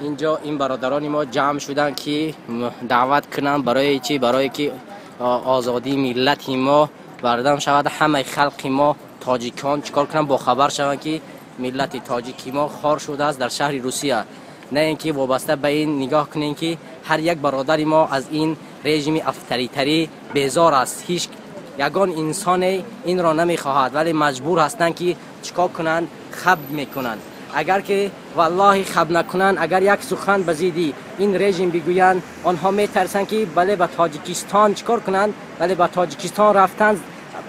Инҷо ин бародарони мо ҷамъ шуданд, ки даъват кунанд барои чӣ? Барое ки озодии миллати мо бардам шавад, ҳамаи халқи мо тоҷикон чикор кунанд, бохабар шаванд, ки миллати тоҷики мо хор шудааст дар шаҳри Русия. На ин ки вобаста ба ин нигоҳ кунем, ки ҳар як бародари мо аз ин режими авторитарӣ безор аст. Ҳеҷ ягон инсоне инро намехоҳад, вале маҷбур ҳастанд, ки чикор кунанд, хаб мекунанд. Агар ки валлоҳи хаб накунанд, агар як сухан ба зидди ин режим бигӯянд, онҳо метарсанд, ки бале ба Тоҷикистон чикор кунанд, бале ба Тоҷикистон рафтан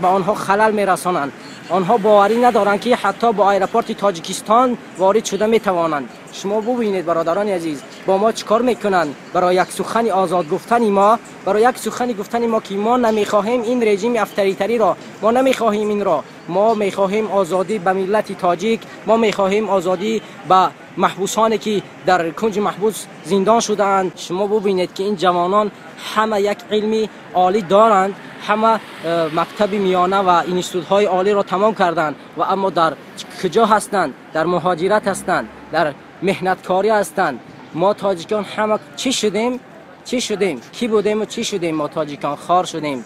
ба онҳо халал мерасонанд. Онҳо боварӣ надоранд, ки ҳатто ба аэропорти Тоҷикистон ворид шуда метавонанд. Шумо бубинед, бародарони азиз, бо мо чикор мекунанд барои як сухани озод гуфтани мо, барои як сухани гуфтани мо, ки мо намехоҳем ин режими авторитариро, мо намехоҳем инро, мо мехоҳем озодӣ ба миллати тоҷик, мо мехоҳем озодӣ ба маҳбусоне, ки дар кунҷи маҳбус зиндон шудаанд. Шумо бубинед, ки ин ҷавонон ҳама як илми олӣ доранд, ҳама мактаби миёна ва институтҳои олиро тамом карданд, ва аммо дар куҷо ҳастанд? Дар муҳоҷират ҳастанд, дар меҳнаткорӣ ҳастанд. Мо тоҷикон ҳама чӣ шудем? Чӣ шудем? Кӣ будем ва чӣ шудем? Мо тоҷикон хор шудем.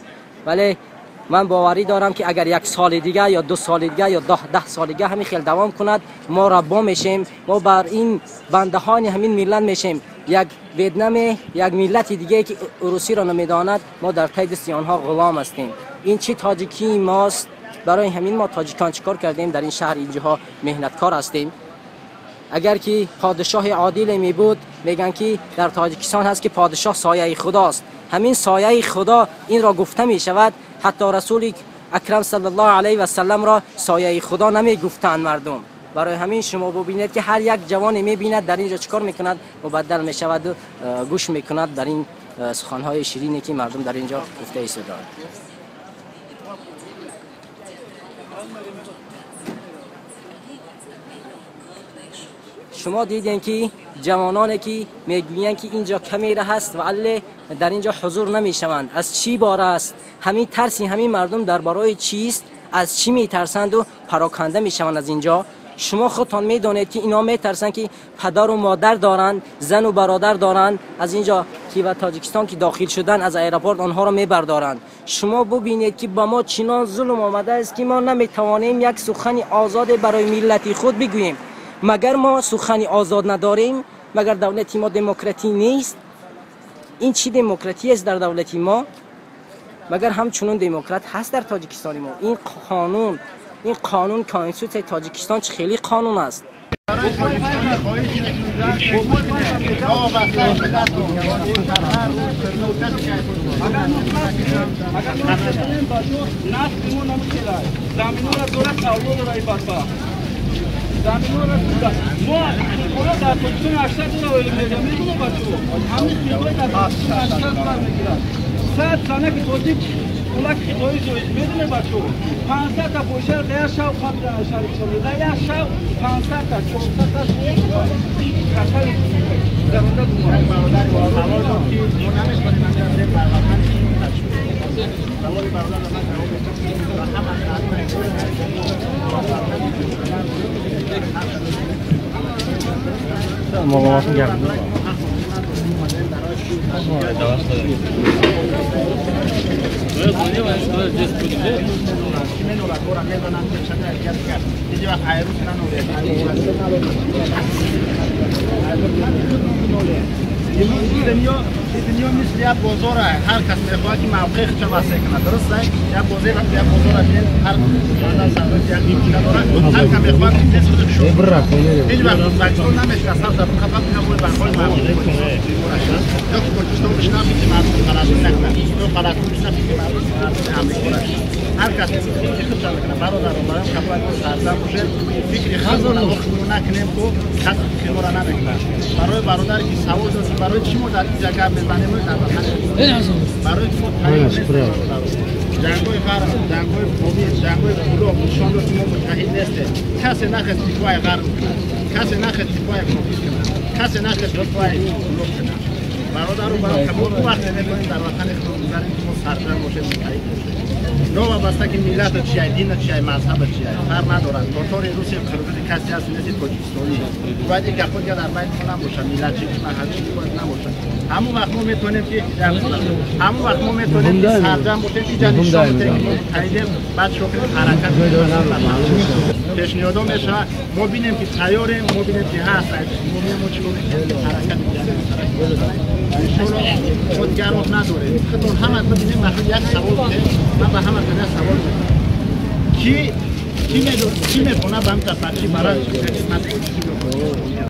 Вале ман боварӣ дорам, ки агар як соли дига ё 2 соли дига ё 10 соли дига ҳамин хел давом кунад, мо раббо мешем, мо бар ин бандаҳони ҳамин миллат мешем. Як Ветнаме, як миллати диге, ки русиро намедонад, мо дар таи дасти онҳо ғулом ҳастем. Ин чӣ тоҷикии мост? Барои ҳамин мо тоҷикон чикор кардем? Дар ин шаҳр инҷоҳо меҳнаткор ҳастем. Агар ки подшоҳи одиле мебуд, мегӯянд, ки дар Тоҷикистон ҳаст, ки подшоҳ сояи худост. Ҳамин сояи худо инро гуфта мешавад. Ҳатто расули акрам саллаллоҳу алайҳи васалламро сояи худо намегуфтанд мардум. Барои ҳамин шумо бубинед, ки ҳар як ҷавоне мебинад дар инҷо чикор мекунад, мубаддал мешавад, гӯш мекунад дар ин суханҳои ширине, ки мардум дар инҷо гуфта истодаанд. Шумо дидем, ки ҷавононе, ки мегӯянд, ки инҷо камера ҳаст, вале дар инҷо ҳузур намешаванд. Аз чӣ бор аст ҳамин тарси ҳамин мардум? Дар барои чист? Аз чӣ метарсанду пароканда мешаванд аз инҷо? Шумо худтон медонед, ки инҳо метарсанд, ки падару модар доранд, зану бародар доранд. Аз инҷо ки ба Тоҷикистон ки дохил шудан аз аэропорт онҳоро мебардоранд. Шумо бубинед, ки ба мо чинон зулм омадааст, ки мо наметавонем як сухани озоде барои миллати худ бигӯем. Магар мо сухани озод надорем? Магар давлати мо демократӣ нест? Ин чӣ демократӣ аст дар давлати мо? Магар ҳамчунон демократ ҳаст дар Тоҷикистони мо? Ин қонун, ин қонун, конститутсияи Тоҷикистон чӣ хеле қонун аст? دنیا مثل یک بازار هر کس میخواد که موقع خودش واسه کنه درست است یک بازار یک بازار هر آدم سرمایه یک نیمه داره هر کس میخواد که دست خودش هیچ وقت ازبکستان نمیشه اصلا در خفت نبود برخورد مردم یا که پاکستان بشه نمیشه مردم فلسطین نکنه یا فلسطین بشه نمیشه مردم امریکا نشه هر کس فکر خودش میکنه برادران برام خفت سرزن باشه فکر خودمون نکنیم که کس فکر ما را نمیکنه برای برادر که سوال داشت برای چی ما در اینجا گپ میزنیم در وطن برای ما جنگ‌های غرب جنگ‌های پاویر جنگ‌های پولاب نشان داد که ما متحد نیستیم کسی نخواست دفاع غرب کنه کسی نخواست دفاع پاویر کنه کسی نخواست دفاع پولاب کنه برادران برای ما وقت نمی‌کنیم در وطن خودمون بزنیم که ما سرجم باشیم متحد باشیم نوابسته که ملت چیه دین چیه مذهب چیه فرق ندارد تاتار روسی قرقیز کسی هست نیست تاجیکستانی باید این گپا دیگه در بین ما نباشه ملت چی مذهب چی باید نباشه همون وقت ما میتونیم که همون وقت ما میتونیم که سرجم باشیم اینجا نشان بدیم که ما متحدیم بعد شروع حرکت پیشنهادها میشه ما بینیم که تیاریم ما بینیم که هست ما بینیم ما چیکار حرکت می‌کنیم ما دیگر راه نداریم خودتون همه ببینیم من یک سوال من به همه دنیا سوال می‌کنم کی می‌تونه به هم تفکر برای